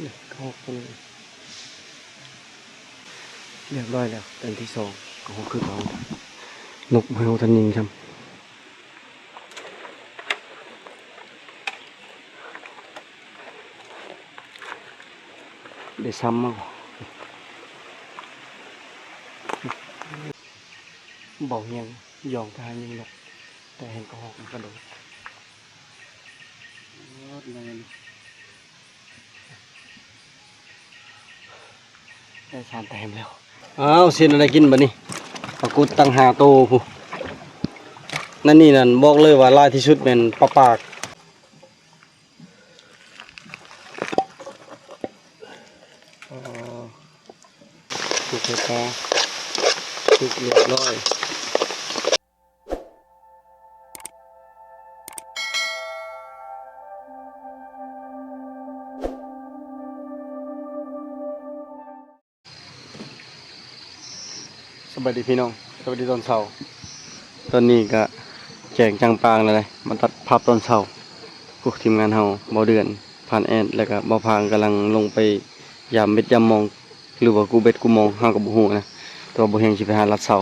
ຮອກໂຕນີ້ ຮຽບຮ້ອຍແລ້ວ ເທື່ອທີສອງ ກໍຮອກຄືເກົ່າ. ນົກບໍ່ທັນຍິງຊ້ຳ. ໄດ້ຊ້ຳມາ ເບົາຮຽງ ຢອງຖ້າຍິງນົກ ແຕ່ເຫັນກະຮອກມັນກະໂດດ. ໄດ້ສາມແຕ້ມແລ້ວ. ອ້າວ ຊິເຮັດແນວໃດກິນບາດນີ້? ປາກົດຕັ້ງຫ້າໂຕພຸ້ນ. ນັ້ນນີ້ນັ້ນ ບອກເລີຍວ່າຫຼາຍທີ່ສຸດແມ່ນປາປາກ. ອໍ ຖືກແລ້ວ ຖືກຮຽບຮ້ອຍ. ສະບາຍດີພີ່ນ້ອງ ສະບາຍດີຕອນເຊົ້າ. ຕອນນີ້ກະແຈ້ງຈ່າງປາງແລ້ວເດ້ ມາຕັດພາບຕອນເຊົ້າ. ໂອ້ ທີມງານເຮົາ ເບົາເດືອນ ຜ່ານແອດ ແລ້ວກະເບົາພາງກຳລັງລົງໄປ ຢາມເບັດຢາມມອງ ຫຼືວ່າກູ້ເບັດກູ້ມອງ ເຮົາກໍບໍ່ຮູ້ນະ ແຕ່ວ່າບໍ່ຮຽງຊິໄປຫາລັດເສົາ.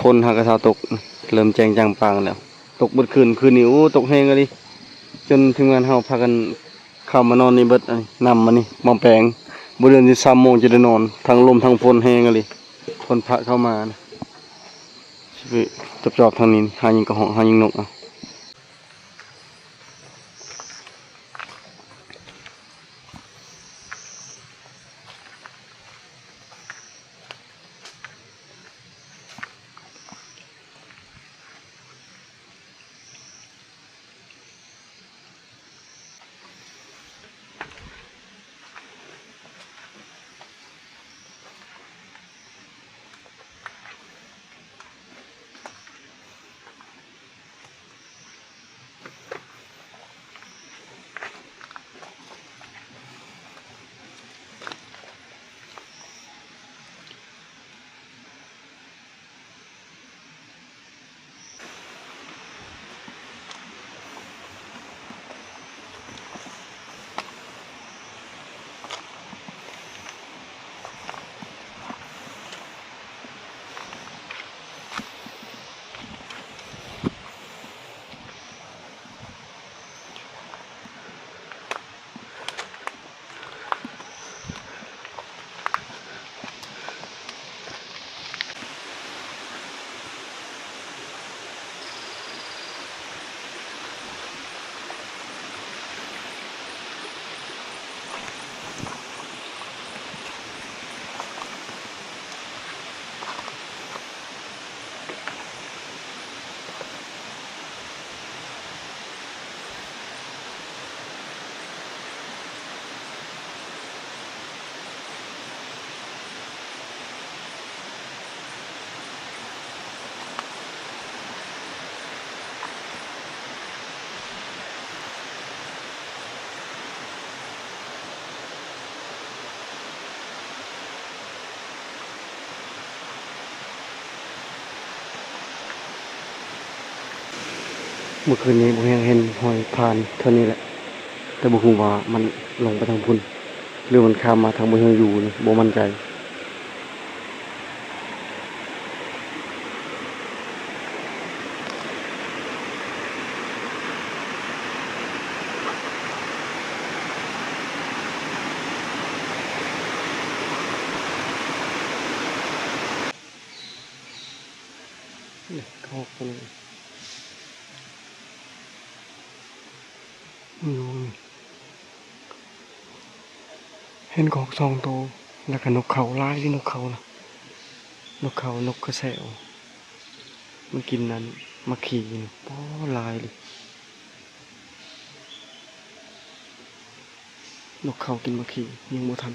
ຝົນຫາກະເຊົາຕົກ ເລີ່ມແຈ້ງຈ່າງປາງແລ້ວ. ຕົກເບິດຄືນ ຄືນນີ້ ໂອ້ ຕົກແຮງອີ່ຫຼີ ຈົນທີມງານເຮົາພາກັນເຂົ້າມານອນນີ້ເບິດ. ອັນນີ້ ນຳມານີ້ ໝໍ້ແປງ ບໍ່ເດືອນຊິສາມໂມງຈະໄດ້ນອນ ທັງລົມທັງຝົນແຮງອີ່ຫຼີ. ຝົນພະເຂົ້າມານະ ຊິໄປຈອບໆທາງນີ້ ຫາຍິງກະຮອກ ຫາຍິງນົກເອົາ. ເມື່ອຄືນນີ້ບໍ່ຮຽງເຫັນຮອຍຜ່ານເທົ່ານີ້ແຫຼະ ແຕ່ບໍ່ຮູ້ວ່າມັນລົງໄປທາງພຸ້ນ ຫຼືມັນຂ້າມມາທາງບໍ່ຮຽງຢູ່ນີ້ ບໍ່ໝັ້ນໃຈ. ນີ້ ກະຮອກໂຕນີ້ ອືມ ເຫັນກະຮອກສອງໂຕ ແລ້ວກະນົກເຂົາ ຫຼາຍເດ້ນົກເຂົານະ ນົກເຂົາ ນົກກະແສວ ມັນກິນອັນໝາກຂີ້ນີ້ ປາດ ຫຼາຍເລີຍ. ນົກເຂົາກິນໝາກຂີ້ ຍິງບໍ່ທັນ.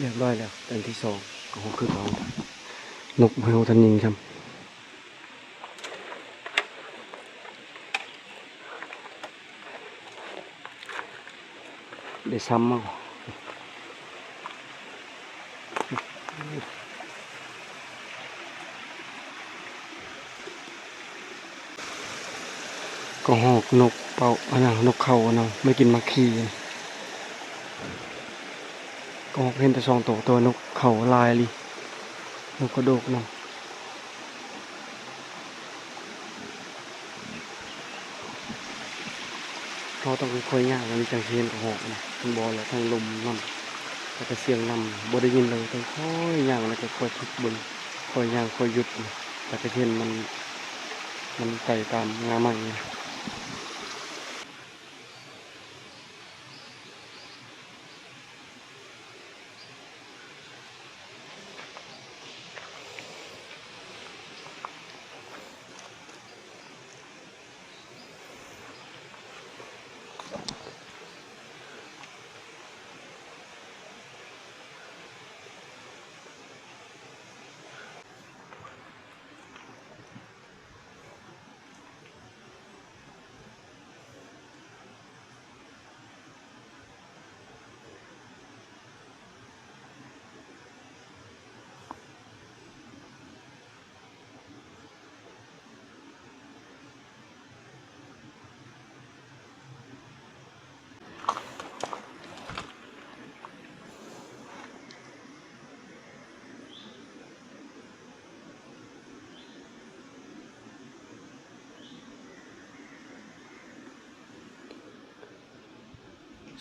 ຮຽບຮ້ອຍແລ້ວ ເທື່ອທີສອງ ກໍຮອກຄືເກົ່າ. ນົກບໍ່ທັນຍິງຊ້ຳ. ໄດ້ຊ້ຳເອົາ. ກະຮອກນົກເປົ້າ ອັນນັ້ນ ນົກເຂົາ ອັນນັ້ນ ມາກິນໝາກຂີ. ກະຮອກເຫັນແຕ່ສອງໂຕ ແຕ່ວ່ານົກເຂົາຫຼາຍອີ່ຫຼີ ນົກກະໂດກນຳ. ເຮົາຕ້ອງຄ່ອຍໆຍ່າງ ມັນຈັ່ງຊິເຫັນກະຮອກນະ ມັນບໍ່ແລ້ວ ທັງລົມນຳ ແລ້ວກະສຽງນຳ ບໍ່ໄດ້ຍິນເລີຍ. ຕ້ອງຄ່ອຍຍ່າງ ແລ້ວກະຄ່ອຍຄິດເບິ່ງ ຄ່ອຍຍ່າງຄ່ອຍຢຸດ ແລ້ວກະຊິເຫັນມັນ ມັນໄຕ່ຕາມງ່າໄມ້.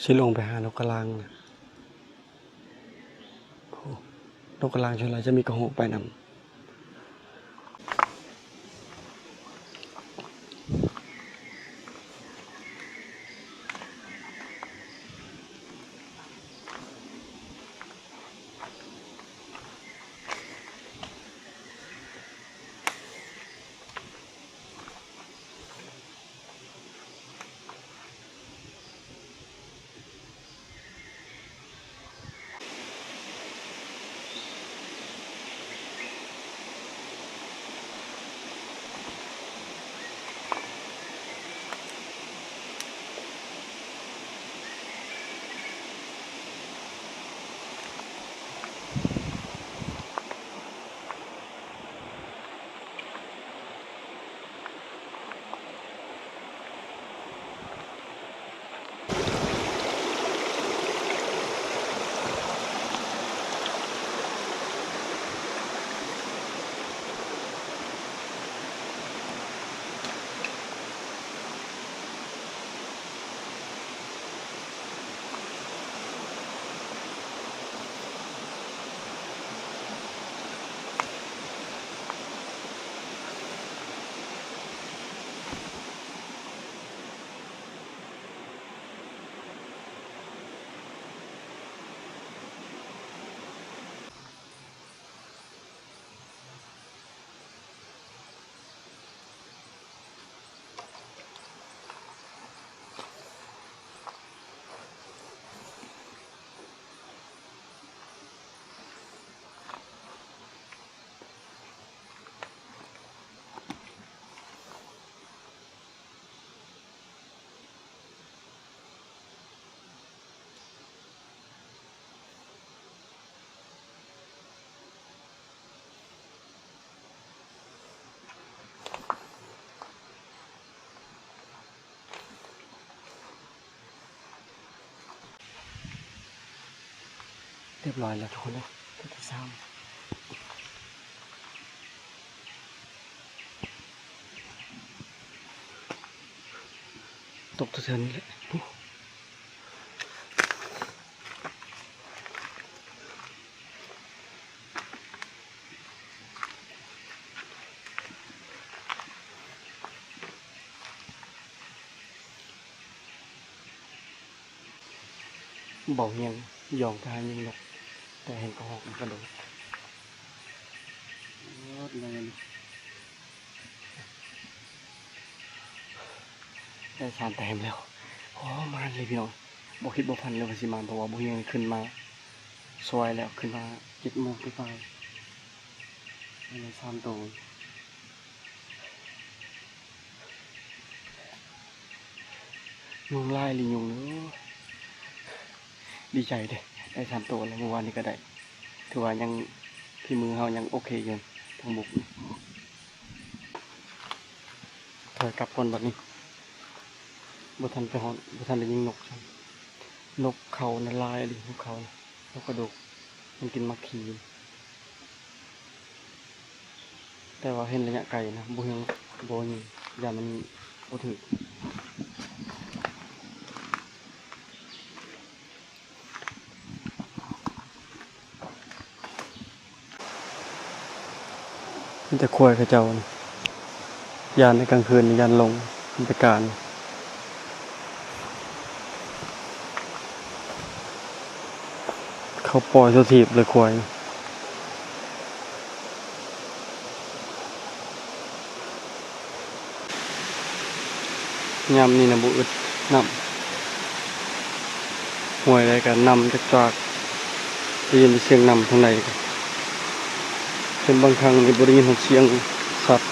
ຊິລົງໄປຫານົກກະລາງນະ. ໂອ້ ນົກກະລາງສ່ວນຫຼາຍຈະມີກະຮອກໄປນຳ. ຮຽບຮ້ອຍແລ້ວທຸກຄົນເອີຍ ເທື່ອທີສາມ ຕົກແຖວໆນີ້ແຫຼະ. ເບົາຮຽງ ຢອງໄປຫາຍິງນົກ ແຕ່ເຫັນກະຮອກມັນກະໂດດ. ໄດ້ສາມແຕ້ມແລ້ວ. ໂອ້ ມານເລີຍພີ່ນ້ອງ ບໍ່ຄິດບໍ່ຝັນເລີຍວ່າຊິມານ ເພາະວ່າເບົາຮຽງຂຶ້ນມາຊ່ວຍແລ້ວ ຂຶ້ນມາເຈັດໂມງປາຍໆ ໄດ້ສາມໂຕ. ຍຸງຫຼາຍອີ່ຫຼີຍຸງເອີຍ ດີໃຈເດ້ ໄດ້ສາມໂຕແລ້ວ ມື້ວານນີ້ກະໄດ້ ຖືວ່າຍັງ ຝີມືເຮົາຍັງໂອເຄຢູ່ ທັງບຸກ. ຖອຍກັບກ່ອນບັດນີ້. ບໍ່ທັນໄປຮອດ ບໍ່ທັນໄດ້ຍິງນົກຊ້ຳ. ນົກເຂົານະຫຼາຍອີ່ຫຼີ ນົກເຂົານະ ນົກກະໂດກ ມັນກິນໝາກຂີ. ແຕ່ວ່າເຫັນໄລຍະໄກນະ ບໍ່ເຫັນ ບໍ່ຍິງ ຢ້ານມັນບໍ່ຖືກ. ມີແຕ່ຄວາຍເຂົາເຈົ້ານີ້ ຢ້ານໃນກາງຄືນນີ້ຢ້ານຫຼົງ ມັນໄປການ ເຂົາປ່ອຍທົ່ວທີບເລີຍຄວາຍ. ຍາມນີ້ນະບໍ່ອຶດນ້ຳ ຫ້ວຍໃດກະນ້ຳຈາກໆ ໄດ້ຍິນແຕ່ສຽງນ້ຳທາງໃດ ເປັນບາງຄັ້ງນີ້ບໍ່ໄດ້ຍິນຮອດສຽງສັດ.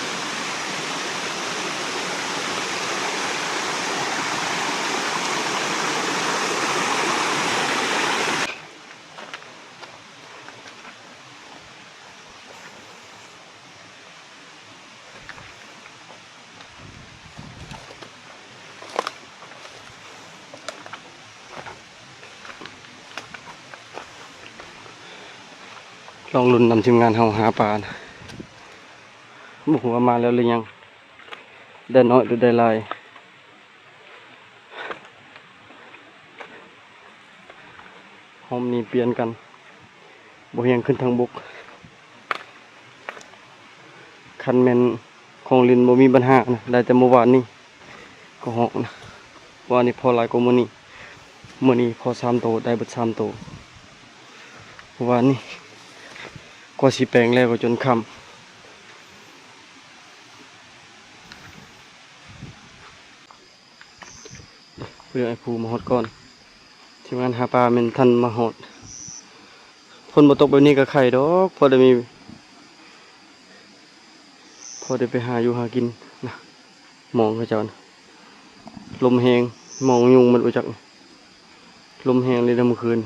ລອງລຸ້ນນຳທີມງານເຮົາຫາປານະ ບໍ່ຮູ້ວ່າມາແລ້ວຫຼືຍັງ ໄດ້ໜ້ອຍຫຼືໄດ້ຫຼາຍ. ໂຮມນີ້ປ່ຽນກັນ ບໍ່ຮຽງຂຶ້ນທາງບົກ. ຄັນແມ່ນຂອງຫຼິ້ນບໍ່ມີບັນຫານະ ໄດ້ແຕ່ມື້ວານນີ້ກໍຮອກນະ. ວານນີ້ພໍຫຼາຍກວ່າມື້ນີ້ ມື້ນີ້ພໍສາມໂຕ ໄດ້ເບິດສາມໂຕ. ວານນີ້ກວ່າຊິແປງແລ້ວກໍຈົນຄ່ຳ. ຜູ້ໃດຜູ້ມາຮອດກ່ອນ ທີມງານຫາປາແມ່ນທັນມາຮອດ. ຝົນບໍ່ຕົກແບບນີ້ກໍໄຄດອກ ພໍໄດ້ມີ ພໍໄດ້ໄປຫາຢູ່ຫາກິນນະ. ມອງເຂົາເຈົ້ານະ ລົມແຮງ ມອງຍຸງໝົດບໍ່ຈັກ ລົມແຮງເລີຍນະມື້ຄືນ.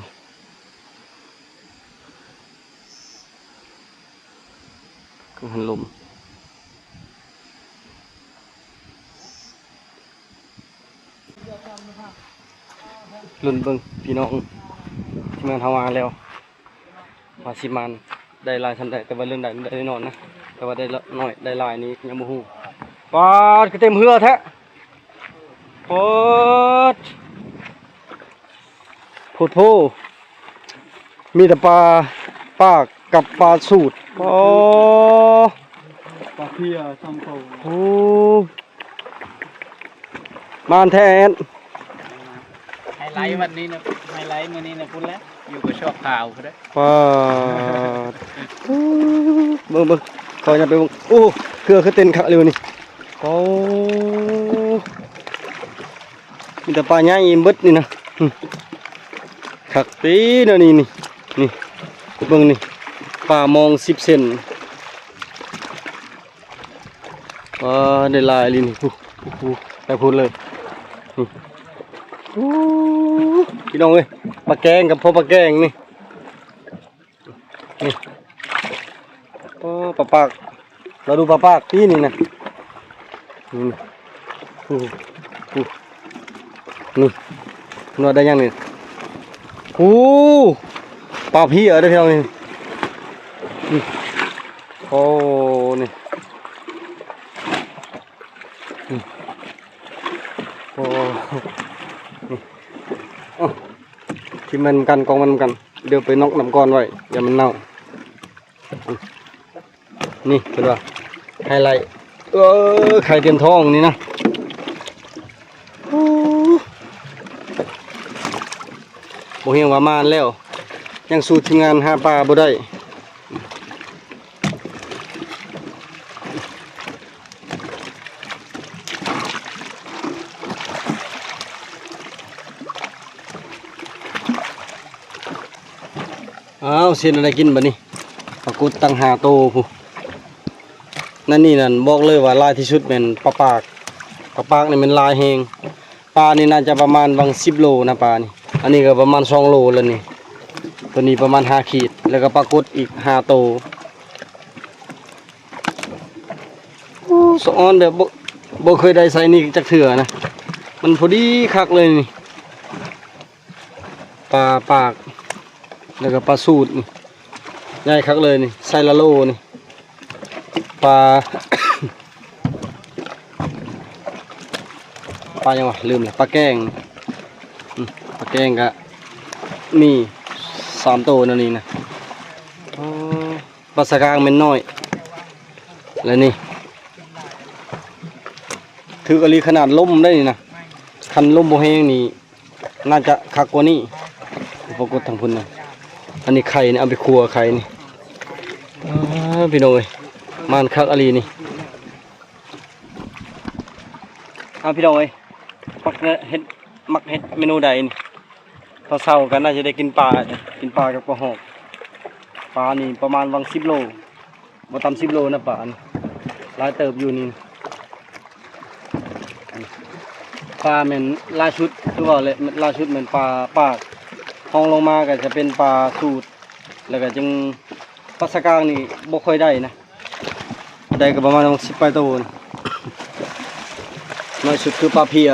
ກັງຫັນລົມ ລຸ້ນເບິ່ງພີ່ນ້ອງ ທີມງານເຮົາມາແລ້ວ ວ່າຊິມານໄດ້ຫຼາຍສ່ຳໃດ ແຕ່ວ່າເລື່ອງໄດ້ໄດ້ໜ້ອຍນະ ແຕ່ວ່າໄດ້ໜ້ອຍໄດ້ຫຼາຍນີ້ຍັງບໍ່ຮູ້. ປາດ ຄືເຕັມເຮືອແທ້ ປາດ. ໂພດໂພ ມີແຕ່ປາປາກກັບປາສູດ. ອໍ ປາເພຍສອງໂຕ. ໂອ້ ມານແທ້ແອດ. ໄຮໄລວັນນີ້ນະ ໄຮໄລມື້ນີ້ນະ ພຸ້ນແຫຼະ ຢູ່ກະຊອກຂາວພຸ້ນແຫຼະ. ປາດ ເບິ່ງໆ ຂໍຍັບໄປເບິ່ງ. ໂອ້ ເຄືອຄືເຕັ້ນຄັກເລີຍນີ້. ໂອ້ ມີແຕ່ປາໃຫຍ່ເບິດນີ້ນະ. ອື ຄັກຕິແນວນີ້ນີ້ ນີ້ ເບິ່ງນີ້ ປາມອງສິບເຊັນ. ປາໄດ້ຫຼາຍອີ່ຫຼີນີ້ ໂອ້ໂຫ ໄປພຸ້ນເລີຍນີ້. ໂອ້ ພີ່ນ້ອງເອີຍ ປາແກງກັບພໍ່ປາແກງນີ້. ນີ້ ໂອ້ ປາປາກ ລາດູປາປາກປີນີ້ນະ. ນີ້ ໂອ້ ໂອ້ ນີ້ ເພິ່ນວ່າໄດ້ຫຍັງນີ້. ໂອ້ ປາເພຍເດີພີ່ນ້ອງນີ້. ນີ້ ໂອ້ ນີ້ ນີ້ ໂອ້ ນີ້ ເອົາ ກິນມັນນຳກັນ ກອງມັນນຳກັນ. ດຽວໄປນອກນ້ຳກ່ອນໄວ້ ຢ່າມັນເນົ່າ. ນີ້ເພິ່ນວ່າໄຮໄລ ເອີ ໄຂ່ເຕັມທ້ອງນີ້ນະ. ໂອ້ ບໍ່ຮຽງວ່າມານແລ້ວ ຍັງສູ້ທີມງານຫາປາບໍ່ໄດ້. ອ້າວ ຊິເຮັດແນວໃດກິນບັດນີ້ ປາກົດຕັ້ງຫ້າໂຕພຸ້ນ. ໃນນີ້ນັ້ນບອກເລີຍວ່າຫຼາຍທີ່ສຸດແມ່ນປາປາກ ປາປາກນີ້ແມ່ນຫຼາຍແຮງ. ປານີ້ໜ້າຈະປະມານຫວ່າງສິບໂລນະ ປານີ້. ອັນນີ້ກໍປະມານສອງໂລແລ້ວນີ້. ໂຕນີ້ປະມານຫ້າຂີດ ແລ້ວກໍປາກົດອີກຫ້າໂຕ. ໂອ້ ສະອອນແບບບໍ່ ບໍ່ເຄີຍໄດ້ໃສ່ນີ້ຈັກເທື່ອນະ. ມັນພໍດີຄັກເລີຍນີ້ ປາປາກ ແລ້ວກໍປາສູດນີ້ ໃຫຍ່ຄັກເລີຍນີ້ ໄຊລາໂລນີ້ ປາ ປາຫຍັງວະ ລືມແລ້ວ ປາແກງ ອືມ ປາແກງກະມີສາມໂຕແນວນີ້ນະ ອໍ ປາສາກາງແມ່ນນ້ອຍ ແລະນີ້ ຖືກອີ່ຫຼີຂະໜາດ ລົມໄດ໋ນີ້ນະ ຄັນລົມບໍ່ແຮງນີ້ ໜ້າຈະຄັກກວ່ານີ້ ປາກົດທາງພຸ້ນນະ ອັນນີ້ໄຂ່ນີ້ ເອົາໄປຂົ້ວໄຂ່ນີ້ ອ້າ ພີ່ນ້ອງເອີຍ ມັນຄັກອີ່ຫຼີນີ້ ອ້າ ພີ່ນ້ອງເອີຍ ມັກເຮັດ ມັກເຮັດເມນູໃດນີ້ ເຊົ້າໆ ກໍໜ້າຈະໄດ້ກິນປາ ກິນປາກັບກະຫອກ ປານີ້ປະມານຫວ່າງສິບໂລ ບໍ່ຕ່ຳສິບໂລນະປານີ້ ຫຼາຍເຕີບຢູ່ນີ້ ປາແມ່ນຫຼາຍສຸດ ຄືວ່າແຫຼະ ຫຼາຍສຸດແມ່ນປາປາກ ຮອງລົງມາກໍຈະເປັນປາສູດ ແລ້ວກໍຈຶ່ງ ປາສາກາງນີ້ບໍ່ຄ່ອຍໄດ້ນະ ໄດ້ກໍປະມານສິບປາຍໂຕນະ ນ້ອຍສຸດຄືປາເພຍ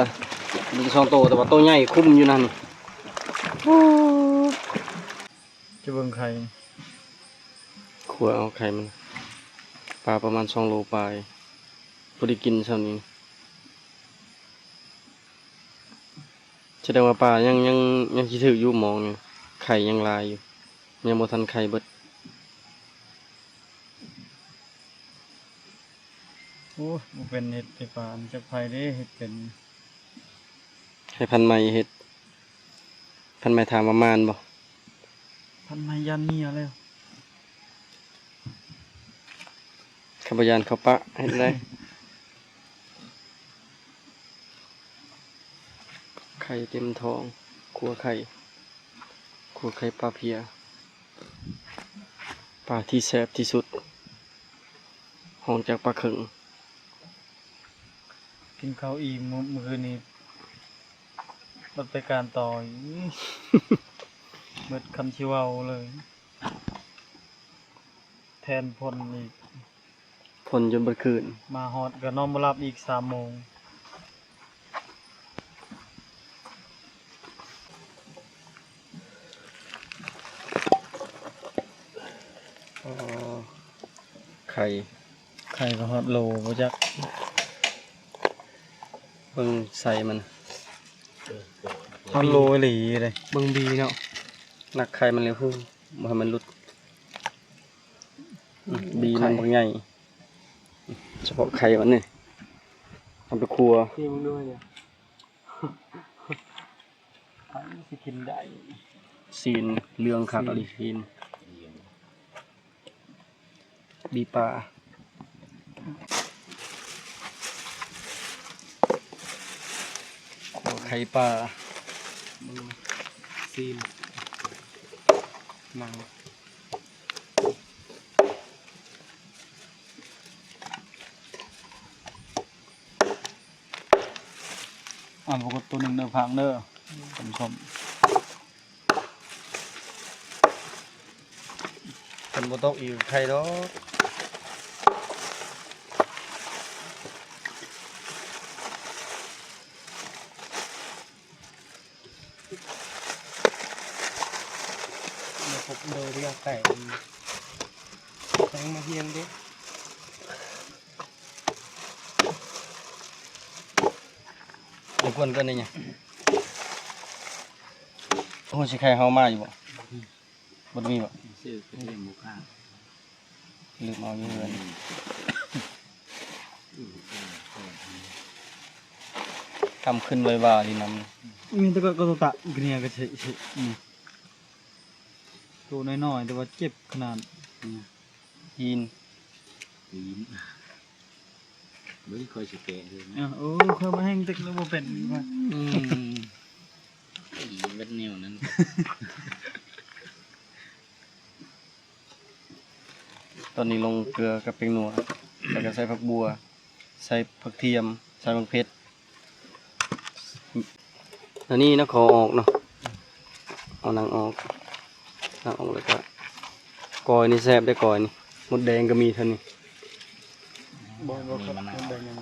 ໄດ້ສອງໂຕ ແຕ່ວ່າໂຕໃຫຍ່ຄຸ້ມຢູ່ນະນີ້ ຈະເບິ່ງໄຂ່ ຂົ້ວເອົາໄຂ່ມັນ ປາປະມານສອງໂລປາຍ ພໍໄດ້ກິນຊ່ຳນີ້ ສະແດງວ່າປາຍັງ ຍັງ ຍັງຊິຖືກຢູ່ໝ່ອງນີ້ ໄຂ່ຍັງຫຼາຍຢູ່ ຍັງບໍ່ທັນໄຂ່ເບິດ ໂອ້ຍ ບໍ່ເປັນເຮັດໄຟຟ້ານຳຈັກໃຜເດ້ ເຮັດເປັນ ໃຫ້ພັນໃໝ່ເຮັດ ພັນໃໝ່ຖາມວ່າມ່ານບໍ່? ພັນໃໝ່ຢ້ານເມຍແລ້ວ ຂ້າພະຍານເຂົ້າປະເຮັດໄດ້ ໄຂ່ເຕັມທ້ອງ ຂົ້ວໄຂ່ ຂົ້ວໄຂ່ປາເພຍ ປາທີ່ແຊບທີ່ສຸດ ຮອງຈາກປາເຂີງ. ກິນເຂົ້າອີ່ມມື້ ມື້ຄືນນີ້ ບັດໄປການຕໍ່ອີກ ເບິດຄຳຊິເວົ້າເລີຍ ແທນພົນອີກ ພົນຈົນເບິດຄືນ ມາຮອດກໍນອນບໍ່ຫຼັບອີກສາມໂມງ. ອໍ ໄຂ່ ໄຂ່ກໍຮອດໂລບໍ່ຈັກ ເບິ່ງໄຊມັນ ຮອດໂລອີ່ຫຼີເດ້ ເບິ່ງບີເນາະ ນັກໄຂ່ມັນເລີຍຮູ້ ບໍ່ໃຫ້ມັນຫຼຸດ ອືມ ບີມັນບັກໃຫຍ່ ສະເພາະໄຂ່ມັນນີ້ ເອົາໄປຂົ້ວ ຊີມເບິ່ງດູ ໃຜຊິກິນໄດ້ ຊີ້ນເຫຼືອງຄັກອີ່ຫຼີ ຊີ້ນ ບີປາ ຂົ້ວໄຂ່ປາ ຊີ້ນ ໜັງ. ອ່າ ປາກົດໂຕໜຶ່ງເດີ ພັງເດີ ສົມໆ ຄັນບໍ່ຕົກອີກໄຂ່ດອກ ມາພົບໂດຍເລືອກໄກ່ ແພງມາຮຽງເດ້ ໄດ້ກວນກ່ອນໄດ້ຫຍັງ ໂອ້ ຊິໄຂ່ເຮົາມາຢູ່ບໍ່? ບໍ່ໄດ້ມີບໍ່? ຊື້ໄປລ້ຽງໝູຂ້າ ລືມເອົາຢູ່ເຮືອນ ກຳຂຶ້ນໄວວາດີນຳ ມີແຕ່ກໍ ກໍຕະ ກະເນຍກະເຊ ອືມ ໂຕນ້ອຍໆ ແຕ່ວ່າເຈັບຂະໜາດ ອືມ ຕີນ ຕີນ ເບິ່ງຂ້ອຍຊິແກະເລີຍນະ ໂອ້ ຂ້ອຍມາແຮງເຕັກແລ້ວບໍ່ເປັນ ອືມ ເບັດແນວນັ້ນ. ຕອນນີ້ລົງເກືອກັບແປ້ງນົວ ແລ້ວກໍໃສ່ຜັກບົ່ວ ໃສ່ຜັກທຽມ ໃສ່ໝາກເຜັດ ອັນນີ້ນະ ຂໍອອກເນາະ ເອົາໜັງອອກ ໜັງອອກແລ້ວກໍ ກ້ອຍນີ້ແຊບເດ້ ກ້ອຍນີ້ ມົດແດງກໍມີເທົ່ານີ້ ບໍ່ ບໍ່ຄັບ ມີມະນາວ ມົດແດງຍັງ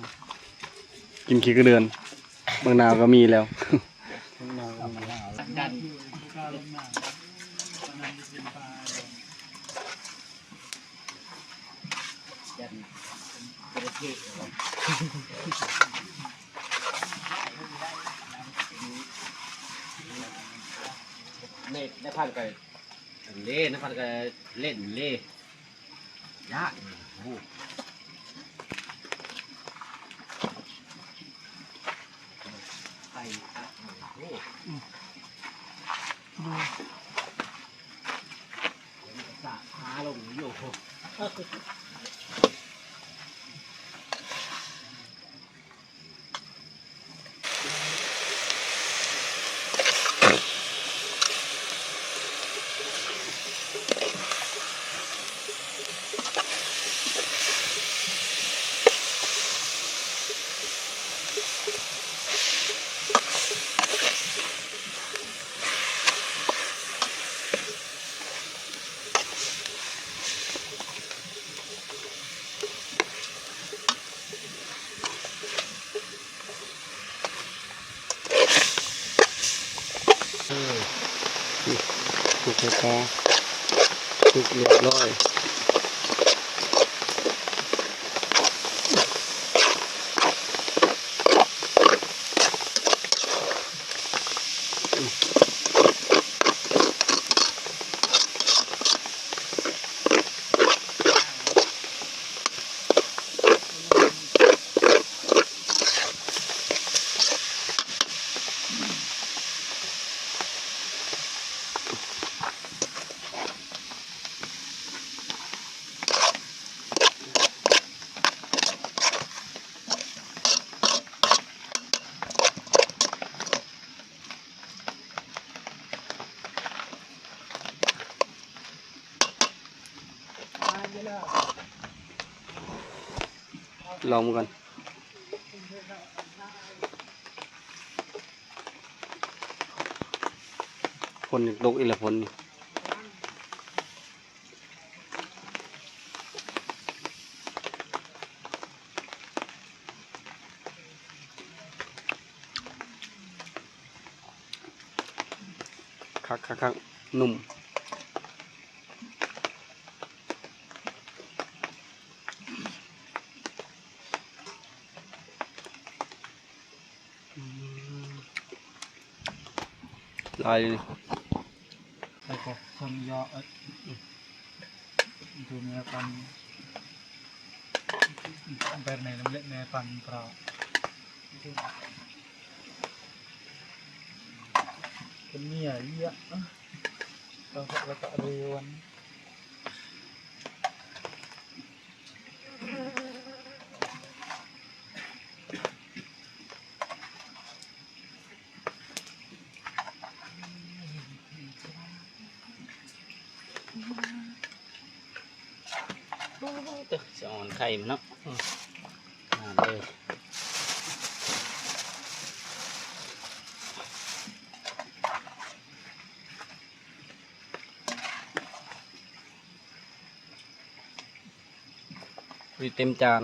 ກິນຂີ້ກະເດືອນ. ບັກນາວກໍມີແລ້ວ. ໃນ ໃນພັນກໍເລ່ນ ໃນພັນກໍເລ່ນເລ່ ຍາກ ໂອ້ ໄປ ໂອ້ ສາກຂາລົງຢູ່. ເອີ ສຸກແລ້ວ ສຸກລຽບຮ້ອຍ. ລອງເບິ່ງກ່ອນ. ຝົນຢາກຕົກອີກແລ້ວ ຝົນນີ້. ຄັກໆໆ ນຸ້ມ. ອືມ ຫຼາຍເດນີ້ ແລ້ວກໍຄົນຢອກ ເອີ ດູແມ່ປັນ ແບບໃນນ້ຳເລັກແມ່ປັນປາ ເປັນເມຍເຍອະ ແລ້ວກໍເຣວັນ. ໂອ້ຍ ເຕີ ສະອອນໄຂ່ມັນເນາະ ງາມເລີຍ. ຢູ່ເຕັມຈານ.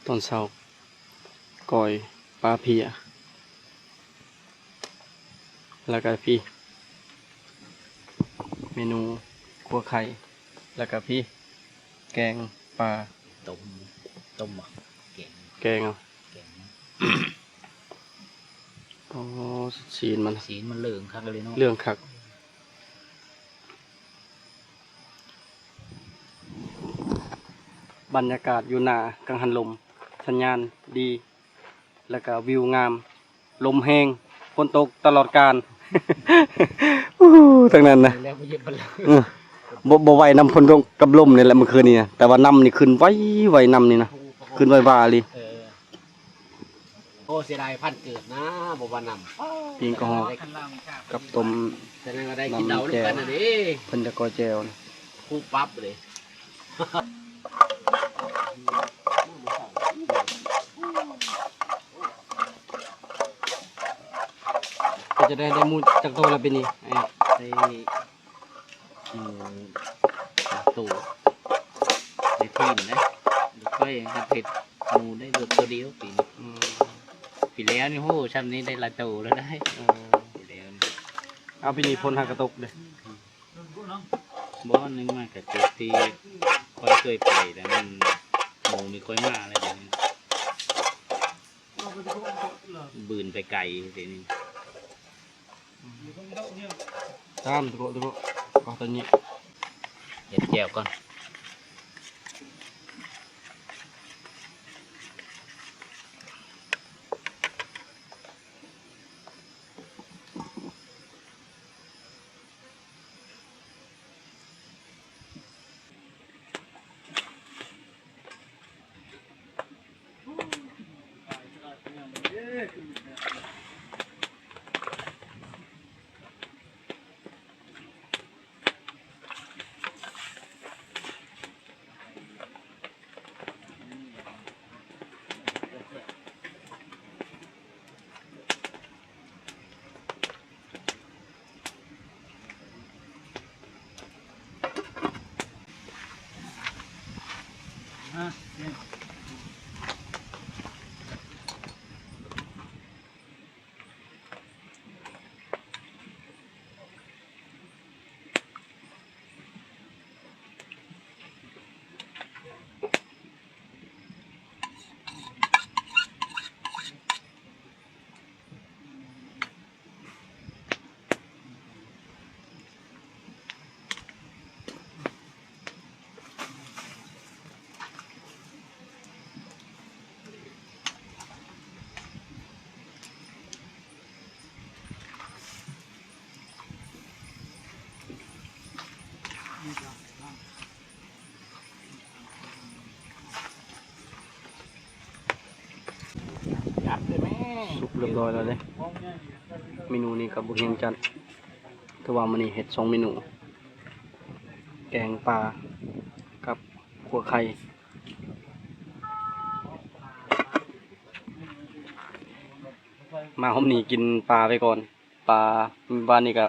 ຕອນເຊົ້າ ກ້ອຍປາເພຍ. ແລ້ວກະພີ້ ເມນູຂົ້ວໄຂ່ ແລ້ວກະພີ້ ແກງປາ ຕົ້ມ ຕົ້ມບໍ່ ແກງ ແກງເອົາ ແກງ ໂອ້ ຊີ້ນມັນ ຊີ້ນມັນເຫຼືອງຄັກເລີຍເນາະ ເຫຼືອງຄັກ. ບັນຍາກາດຢູ່ໜ້າກັງຫັນລົມ ສັນຍານດີ ແລ້ວກະວິວງາມ ລົມແຮງ ຝົນຕົກຕະຫຼອດການ ອູ້ ທັງນັ້ນນະ ແລ້ວບໍ່ເຢັບບໍ່ລະ ເອີ ບໍ່ ບໍ່ໄຫວນຳຝົນຕົກກັບລົມນີ້ແຫຼະ ມື້ຄືນນີ້ນະ ແຕ່ວ່ານ້ຳນີ້ຂຶ້ນໄວ ໄວ ນ້ຳນີ້ນະ ຂຶ້ນໄວວາອີ່ຫຼີ. ເອີ ໂອ້ ເສຍດາຍພັນເກີດນະ ບໍ່ວ່ານ້ຳ ປີ້ງກະຮອກກັບຕົ້ມ ແສດງວ່າໄດ້ກິນເຫຼົ້ານຳກັນນະເດ້ ເພິ່ນຈະກ້ອຍແຈ່ວນະ ຄູປັບເລີຍ. ເປັ ຈະໄດ້ ໄດ້ໝູຈັກໂຕລະປີນີ້? ໄດ້ໝູສາມໂຕ ໄດ້ທີມນະ ຂ້ອຍຫັດເຮັດໝູໄດ້ໂຕດຽວປີນີ້. ອືມ ປີແລ້ວນີ້ ໂຫ ຊ່ຳນີ້ໄດ້ຫຼາຍໂຕແລ້ວໄດ໋. ເອີ ປີແລ້ວນີ້ ເອົາ ປີນີ້ຝົນຫາກະຕົກເດ້. ບໍ່ ໜຶ່ງມາກະເຈັບທີ່ຂ້ອຍເຄີຍໄປແລ້ວ ມັນ ໝູມີຂ້ອຍມາແລ້ວ ດຽວນີ້ ບືນໄປໄກ ດຽວນີ້. ຕາມ ຕະໂກະ ຕະໂກະ ກໍຕອນນີ້ ເຮັດແຈ່ວກ່ອນ. ສຸກຮຽບຮ້ອຍແລ້ວເດ້. ເມນູນີ້ກໍບໍ່ຮຽງຈັດ ແຕ່ວ່າມື້ນີ້ເຮັດສອງເມນູ ແກງປາກັບຂົ້ວໄຂ່. ມາຮອບນີ້ກິນປາໄປກ່ອນ. ປາ ມື້ວານນີ້ກະ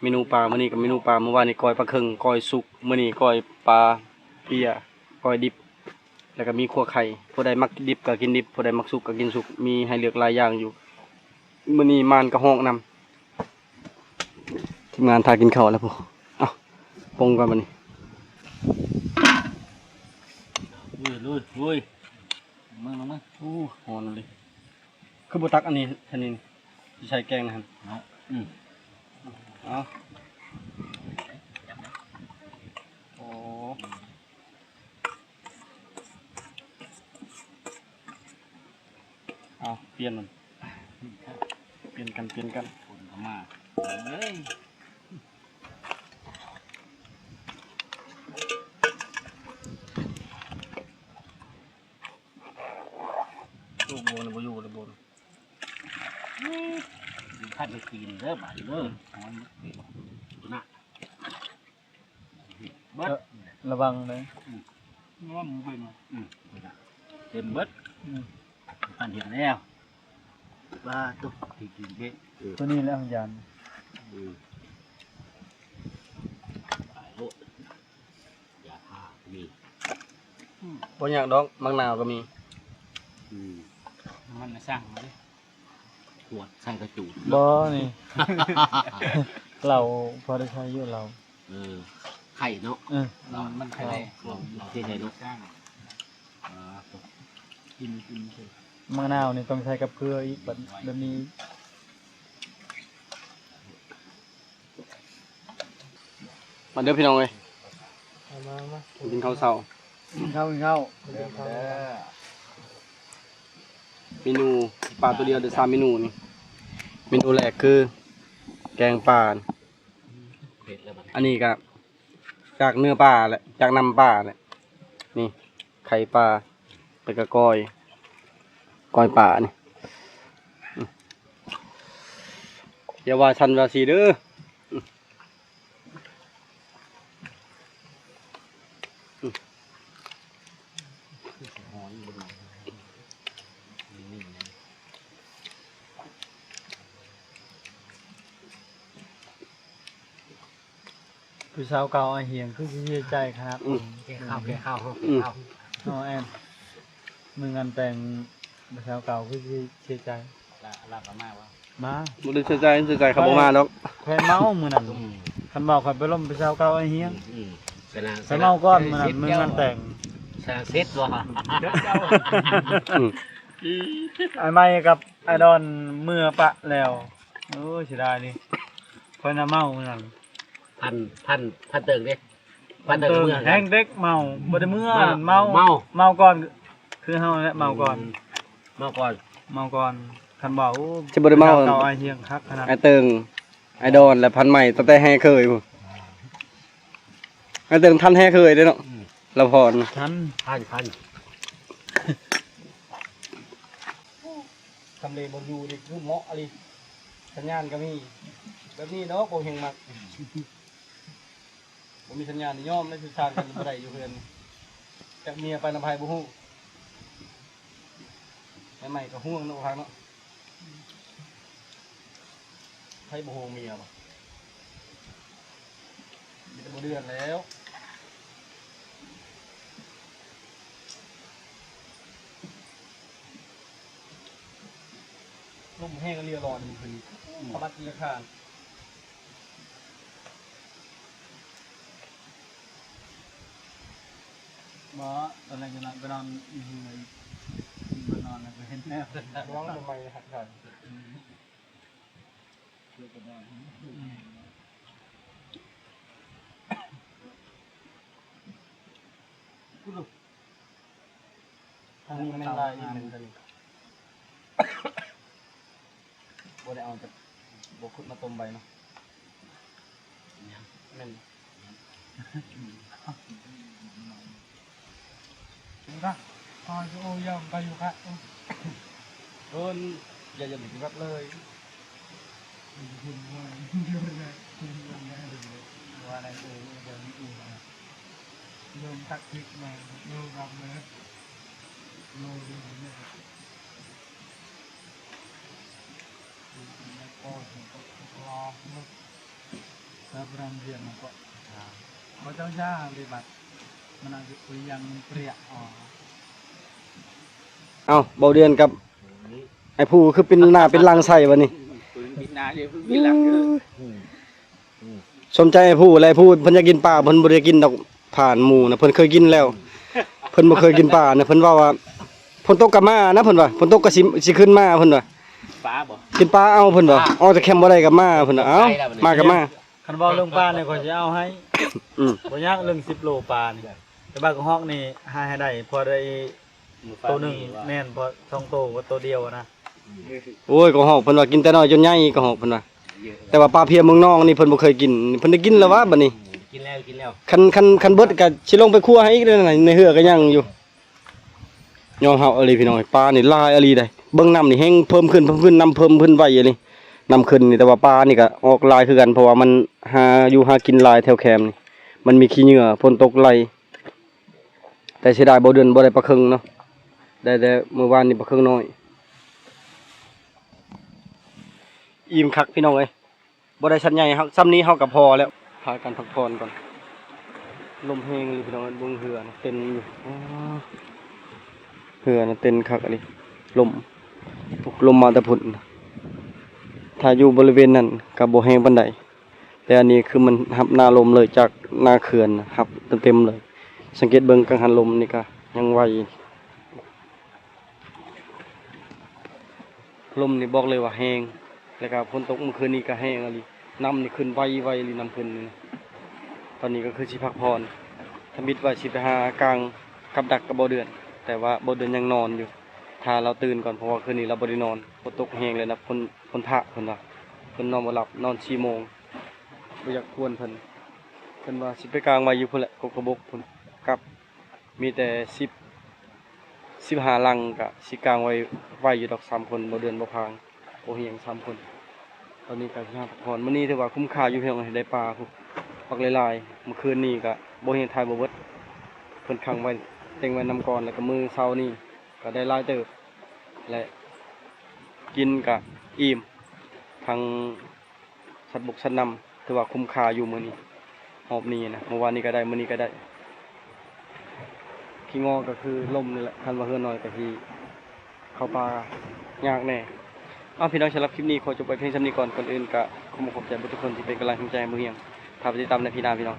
ເມນູປາ ມື້ນີ້ກະເມນູປາ. ມື້ວານນີ້ກ້ອຍປາເຄິ່ງ ກ້ອຍສຸກ ມື້ນີ້ກ້ອຍປາເປຍ ກ້ອຍດິບ ແລ້ວກະມີຂົ້ວໄຂ່. ຜູ້ໃດມັກດິບກະກິນດິບ ຜູ້ໃດມັກສຸກກະກິນສຸກ ມີໃຫ້ເລືອກຫຼາຍຢ່າງຢູ່. ມື້ນີ້ມານກະຮ້ອງນຳ. ທີມງານຖ້າກິນເຂົ້າແລ້ວພຸ້ນ. ເອົ້າ ປົງກ່ອນບັດນີ້. ລຸຍ ລຸຍ ລຸຍ ລົງມາ ລົງມາ. ໂອ້ ຮ້ອນເລີຍ. ຄືບໍ່ຕັກອັນນີ້ ອັນນີ້ຊິໃສ່ແກງນະຫັ້ນເນາະ. ອືມ ເອົາ ໂອ້ ເອົາ ປ່ຽນມັນ ປ່ຽນກັນ ປ່ຽນກັນ. ຄົນກໍມາເລີຍ. ລູກໂບນບໍ່ຢູ່ແລ້ວໂບນ. ຄັນໄດ້ຕີນເດີບາດນີ້ເດີ. ອືມ ນະ ເບິດ ລະວັງເດີ. ອືມ ລະວັງເປັນ ອືມ ເຕັມເບິດ. ອືມ ຄັນເຫັນແລ້ວ ປາໂຕ ທີ່ກິນເດ້. ເອີ ຕົວນີ້ແຫຼະ ຢ້ານ. ອືມ ຕາຍໂລດ. ຢາທາກໍມີ. ອືມ ບໍ່ຍາກດອກ ໝາກນາວກໍມີ. ອືມ ນ້ຳມັນນະສັ່ງເດ້. ຂວດໃສ່ກະຈູດ. ບໍ່ ນີ້ ເຫຼົ້າພໍໄດ້ໃຊ້ຢູ່ ເຫຼົ້າ. ເອີ ໄຂ່ເນາະ. ເອີ ມັນໄຂ່ ເຫຼົ້າ ເຫຼົ້າທີ່ໃສ່ເນາະ. ກິນ ກິນ ໝາກນາວນີ້ຕ້ອງໃສ່ກັບເກືອອີກ ແບບ ແບບນີ້. ມາເດີພີ່ນ້ອງເອີຍ ມາ ມາ ມາ ກິນເຂົ້າເຊົ້າ ກິນເຂົ້າ ກິນເຂົ້າ. ເມນູປາຕົວດຽວເດີ ສາມເມນູນີ້. ເມນູແລກຄືແກງປາ ອັນນີ້ກະຈາກເນື້ອປາແຫຼະ ຈາກນ້ຳປາແຫຼະ ນີ້ ໄຂ່ປາ ແລ້ວກະກ້ອຍ ກ້ອຍປານີ້. ຢ່າວ່າຊັ້ນວ່າຊີ້ເດີ. ຫອມເບິ່ງ ນີ້ ນີ້ ນີ້. ຜູ້ສາວເກົ່າອ້າຍຮຽງຄືຊິເສຍໃຈຂະໜາດ ອືມ ແກ່ເຂົ້າ ແກ່ເຂົ້າ ເຮົາ ອືມ ແກ່ເຂົ້າ ເນາະແອນ ມື້ງານແຕ່ງຜູ້ສາວເກົ່າຄືຊິເສຍໃຈ ລະ ລະກໍມາບໍ່? ມາ ບໍ່ໄດ້ເສຍໃຈ ເສຍໃຈເຂົາບໍ່ມາດອກ ຂ້ອຍເມົາມື້ນັ້ນ ອືມ ຄັນເວົ້າຂ້ອຍໄປລົມຜູ້ສາວເກົ່າອ້າຍຮຽງ ອືມ ອືມ ຂ້ອຍເມົາກ່ອນມື້ນັ້ນ ມື້ງານແຕ່ງ ສະເສັດບໍ່? ອືມ ອ້າຍໃໝ່ກັບອ້າຍດອນເມືອປະແລ້ວ ໂອ້ຍ ເສຍດາຍເດ ຂ້ອຍນະເມົາມື້ນັ້ນ ພັນ ພັນ ພັນເຕີງເດ້ ພັນເຕີງ ພັນເຕີງເມືອ ແຮງເດັກເມົາ ບໍ່ໄດ້ເມືອ ເມົາ ເມົາ ເມົາ ເມົາກ່ອນ ຄືເຮົາແຫຼະ ເມົາກ່ອນ ອືມ ເມົາກ່ອນ ເມົາກ່ອນ ຄັນເວົ້າ ໂອ້ ຊິບໍ່ໄດ້ເມົາ ເຈົ້າອ້າຍຮຽງຄັກຂະໜາດ ອ້າຍເຕີງ ອ້າຍດອນ ແລະ ພັນໃໝ່ ຕັ້ງແຕ່ແຮ່ເຄີຍພຸ້ນ ອ້າຍເຕີງທັນແຮ່ເຄີຍເດ້ເນາະ ອືມ ລາວພອນ ທັນ ທັນ ທັນ ທຳເລບ່ອນຢູ່ນີ້ຄືເໝາະອີ່ຫຼີ ສັນຍານກໍມີ ແບບນີ້ເນາະ ພວກເຮງມັກ ບໍ່ມີສັນຍານນີ້ຍອມເລີຍ ສື່ສານກັນບໍ່ໄດ້ຢູ່ເຮືອນ ຈັກເມຍໄປນຳໃຜບໍ່ຮູ້ ແມ່ໃໝ່ກໍຫ່ວງເນາະ ພວກເຮົາເນາະ ໃຜບໍ່ຫ່ວງເມຍບໍ່? ມີແຕ່ບໍ່ເດືອນແລ້ວ ລົມແຮງອີ່ຫຼີ ຮ້ອນຂຶ້ນ ອືມ ສະບັດເຫຼືອຄານ ບໍ່ ຕອນແລກຈະນອນ ໄປນອນຢູ່ເຮືອນ ໄປນອນແລ້ວກໍເຫັນແລ້ວ ລະວັງຕົ້ນໄມ້ຫັກໄດ້ ອືມ. ທາງນີ້ແມ່ນລາຍອີ່ແມ່ນທາງນີ້ ບໍ່ໄດ້ເອົາຈາກ ບໍ່ຂຸດມາຕົ້ມໄວ້ເນາະ ແມ່ນ ເອີ ຢ່າຢ່າໄປຢູ່ກະ ເອີ ຢ່າຢ່າໄປຢູ່ວັດເລີຍ ວ່ານັ້ນເອີ ເດີນອີກ ໂຍມຕັກທິກມາ ໂຍມຮັບເລີຍ ໂຍມ ເອົ້າ ເບົາເດືອນກັບອ້າຍພູຄືເປັນໜ້າເປັນຫຼັງໃສ່ບັດນີ້ ສົມໃຈອ້າຍພູແຫຼະ ອ້າຍພູເພິ່ນຢາກກິນປາ ເພິ່ນບໍ່ໄດ້ກິນດອກ ຜ່ານໝູ່ນະ ເພິ່ນເຄີຍກິນແລ້ວ ເພິ່ນບໍ່ເຄີຍກິນປານະ ເພິ່ນເວົ້າວ່າ ຝົນຕົກກໍມານະ ເພິ່ນວ່າ ຝົນຕົກກໍຊິ ຊິຂຶ້ນມາ ເພິ່ນວ່າ ປາບໍ່ ກິນປາເອົາ ເພິ່ນວ່າ ອອກຈາກແຄມບໍ່ໄດ້ກໍມາ ເພິ່ນວ່າ ເອົ້າ ມາກໍມາ ຄັນເວົ້າເລື່ອງປານີ້ ຂ້ອຍຊິເອົາໃຫ້ ອືມ ບໍ່ຍາກເລື່ອງສິບໂລປານີ້ ແຕ່ວ່າກະຮອກນີ້ຫາໃຫ້ໄດ້ ພໍໄດ້ໂຕໜຶ່ງ ແມ່ນ ພໍສອງໂຕ ບໍ່ໂຕດຽວນະ ໂອ້ຍ ກະຮອກເພິ່ນວ່າກິນແຕ່ນ້ອຍຈົນໃຫຍ່ ກະຮອກເພິ່ນວ່າ ແຕ່ວ່າປາເພຍເມືອງນອງນີ້ເພິ່ນບໍ່ເຄີຍກິນ ເພິ່ນໄດ້ກິນແລ້ວຫວາບັດນີ້ ກິນແລ້ວ ກິນແລ້ວ ຄັນ ຄັນ ຄັນເຮືອກະຊິລົງໄປຄົວໃຫ້ອີກເດີ ໃນເຮືອກະຍັງຢູ່ ຍອມຮັບອີ່ຫຼີພີ່ນ້ອງ ປານີ້ຫຼາຍອີ່ຫຼີໃດ ເບິ່ງນ້ຳນີ້ແຮງເພີ່ມຂຶ້ນ ເພີ່ມຂຶ້ນ ນ້ຳເພີ່ມຂຶ້ນໄວອີ່ຫຼີ ນ້ຳຂຶ້ນນີ້ ແຕ່ວ່າປານີ້ກະອອກຫຼາຍຄືກັນ ເພາະວ່າມັນຫາຢູ່ຫາກິນຫຼາຍແຖວແຄມນີ້ ມັນມີຂີ້ເຫຍື້ອ ຝົນຕົກໄຫຼ ແຕ່ເສຍດາຍບໍ່ເດືອນບໍ່ໄດ້ປາເຄິ່ງເນາະ ໄດ້ແຕ່ມື້ວານນີ້ປາເຄິ່ງນ້ອຍ ອີ່ມຄັກພີ່ນ້ອງເອີຍ. ບໍ່ໄດ້ສັດໃຫຍ່ ເຮົາ ຊ່ຳນີ້ເຮົາກໍພໍແລ້ວ ພາກັນພັກຜ່ອນກ່ອນ ລົມແຮງອີ່ຫຼີພີ່ນ້ອງ ເບິ່ງເຮືອນະ ເຕັນຢູ່ ອໍ ເຮືອນະ ເຕັນຄັກອີ່ຫຼີ ລົມ ລົມມາແຕ່ພຸ້ນ ຖ້າຢູ່ບໍລິເວນນັ້ນກໍບໍ່ແຮງປານໃດ ແຕ່ອັນນີ້ຄືມັນຮັບໜ້າລົມເລີຍ ຈາກໜ້າເຂື່ອນ ຮັບເຕັມໆເລີຍ ສັງເກດເບິ່ງກັງຫັນລົມນີ້ກໍຍັງໄວ. ລົມນີ້ບອກເລີຍວ່າແຮງ ແລ້ວກະຝົນຕົກມື້ຄືນນີ້ກະແຮງອີ່ຫຼີ ນ້ຳນີ້ຂຶ້ນໄວໆອີ່ຫຼີ ນ້ຳຂຶ້ນນີ້ ຕອນນີ້ກໍຄືຊິພັກຜ່ອນ ທຳອິດວ່າຊິໄປຫາກາງກັບດັກກັບບໍ່ເດືອນ ແຕ່ວ່າບໍ່ເດືອນຍັງນອນຢູ່ ຖ້າລາວຕື່ນກ່ອນ ເພາະວ່າຄືນນີ້ລາວບໍ່ໄດ້ນອນ ຝົນຕົກແຮງ ແລ້ວນະ ຝົນ ຝົນພະ ເພິ່ນວ່າ ເພິ່ນນອນບໍ່ຫຼັບ ນອນສີ່ໂມງ ບໍ່ຢາກກວນເພິ່ນ ເພິ່ນວ່າຊິໄປກາງໄວ້ຢູ່ພຸ້ນແຫຼະ ກົກກະບົກພຸ້ນ ກັບ ມີແຕ່ສິບ ສິບຫ້າຫຼັງ ກະຊິກາງໄວ້ ໄວ້ຢູ່ດອກ ສາມຄົນ ບໍ່ເດືອນບໍ່ພາງ ບໍ່ຮຽງ ສາມຄົນ ຕອນນີ້ກະຊິຫາພັກຜ່ອນ ມື້ນີ້ຖືວ່າຄຸ້ມຄ່າຢູ່ ພີ່ນ້ອງເອີຍ ໄດ້ປາພຸ້ນ ບັກຫຼາຍໆ ມື້ຄືນນີ້ກະບໍ່ຮຽງ ຖ່າຍບໍ່ເບິດ ເພິ່ນຂັງໄວ້ ເຕັງໄວ້ນຳກ່ອນ ແລ້ວກະມື້ເຊົ້ານີ້ກະໄດ້ຫຼາຍເຕີບ ແລະ ກິນກະອີ່ມ ທັງ ສັດບົກສັດນ້ຳ ຖືວ່າຄຸ້ມຄ່າຢູ່ມື້ນີ້ ຮອບນີ້ນະ ເມື່ອວານນີ້ກໍໄດ້ ມື້ນີ້ກໍໄດ້ ຂີ້ງໍກໍຄືລົມນີ້ແຫຼະ ຄັນວ່າເຮືອນ້ອຍກໍຊິເຂົ້າປ່າຍາກແດ່. ເອົາ ພີ່ນ້ອງ ສຳລັບຄລິບນີ້ຂໍຈົບໄວ້ພຽງສ່ຳນີ້ກ່ອນ. ກ່ອນອື່ນກໍຂໍຂອບໃຈເບິດທຸກຄົນທີ່ເປັນກຳລັງແຮງໃຈໃຫ້ບ່າວຮຽງ. ຖ້າໄປຕິດຕາມໃນພີ້ໜ້າ ພີ່ນ້ອງ.